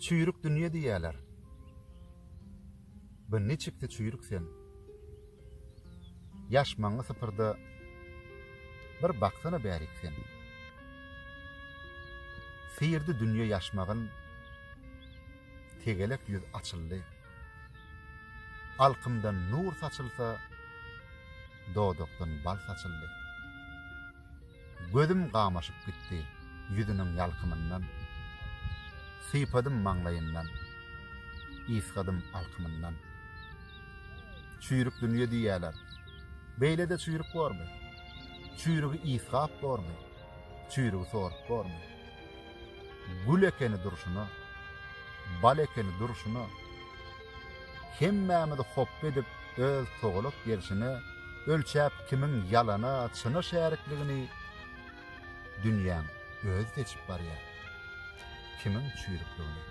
Çüýrük dünýe diýýäler. Bu niçiksi çüýrük sen? Ýaşmagyňy sypyrda bir baksana bärik sen. Syrdy dünýe ýaşmagyn, tegelek ýüz açyldy. Alkymdan nur saçylsa, dodakdan bal saçyldy. Gözüm gamaşyp gitdi ýüzüniň ýalkymyndan. Sypadym maňlaýyndan, ysgadym alkymyndan. Çüýrük dünýe diýýäler. Beýle-de çüýrük bormy? Çüýrügi ysgap bormy? Çüýrügi sorup bormy? Gül ekeni durşuna, bal ekeni durşuna. Hemmämizi hopba edip öz togalak gerşine ölçäp kimiň ýalana, çyna şärikligini dünýäň özi seçip barýar. Kimiň çüýrükligini.